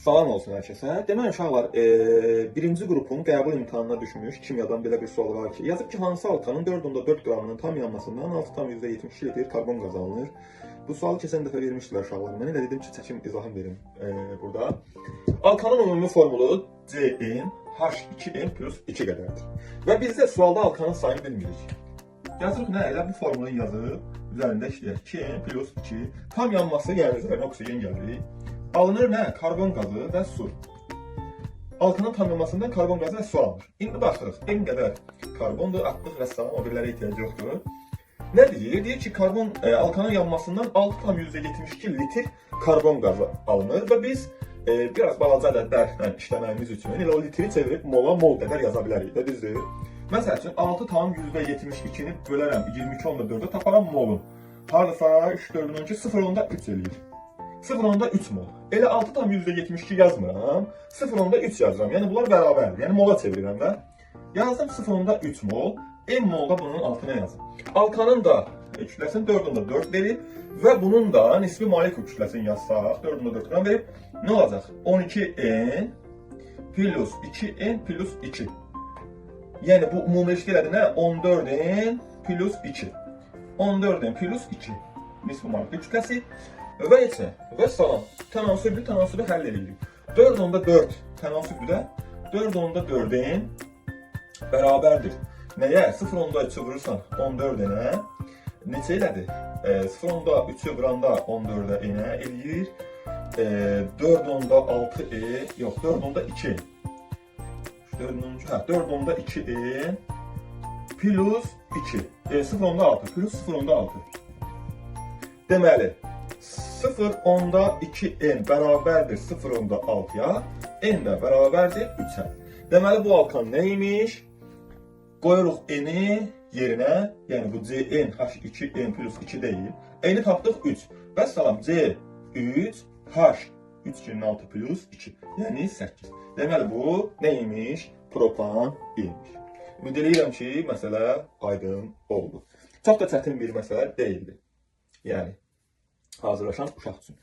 Salam olsun hər kəsə. Deməli uşaqlar, birinci qrupun qəbul imtahanına düşmüş kimyadan belə bir sual var ki, yazıb ki, hansı alkanın 4,4 qramının tam yanmasından 6,72 litr karbon qazı alınır. Bu sualı keçən dəfə vermişdilər uşaqlar. Mənə elə dedim ki, çəkim izahım verim burada. Alkanın ümumi formulu Cn H2n plus 2 qədərdir. Və biz də sualda alkanın sayını bilmirik. Yazırıq nə? Elə bu formulu yazıb üzərində işləyək. 2n plus 2 tam yanması, yəni üzərinə oksigen gəlir. Alınır nə? Karbon qazı və su. Alkanın tam yanmasından karbon qazı və su alınır. İndi baxırıq. N qədər karbondur, atdıq və salam, o birilərə ehtiyac yoxdur. Nə deyir? Deyir ki, karbon alkanın yanmasından 6,72 litr karbon qazı alınır və biz biraz balaca ədədlərlə işləməyimiz üçün elə o litri çevirib mola mol qədər yaza bilərik də, düzdür? Məsəl üçün 6,72-ni bölərəm 22,4-ə, taparam molun. Hardasa 3 4 12 0,3 eləyir. 0,3 mol. Elə 6,72 yazmıram. 0,3 yazıram. Yəni bunlar bərabərdir. Yəni mola çevirirəm də. Yazdım 0,3 mol. M molda bunun altına yazın. Alkanın da kütləsini 4,4 verib və bunun da nisbi molekul kütləsini yazsaq 4,4 qram verib nə olacaq? 12N plus 2N plus 2. Yəni bu ümumiləşdi elədi nə? 14N plus 2. 14N plus 2. Nisbi molekul kütləsi və heç nə. Və salam. Tənasüblü tənasübü həll edirik. 4,4 tənasüblü də 4,4-ün bərabərdir. Nəyə? 0,3-ü vurursan 14-ə. Neçə elədi? 0,3-ü vuranda 14-ə n eləyir. 4,6 e, yox 4,2. 4,2, hə, 4,2 n plus 2. 0,6 plus 0,6. Deməli, 0,2 n bərabərdir 0,6-ya, n də bərabərdir 3-ə. Deməli, bu alkan nə imiş? Qoyuruq n-i yerinə, yəni bu Cn H2n plus 2 deyil. N-i tapdıq 3. Vəssalam, C 3 H 3 2 6 plus 2, yəni 8. Deməli, bu nə imiş? Propan imiş. Ümid eləyirəm ki, məsələ aydın oldu. Çox da çətin bir məsələ deyildi. Yəni, hazırlaşan uşaq üçün.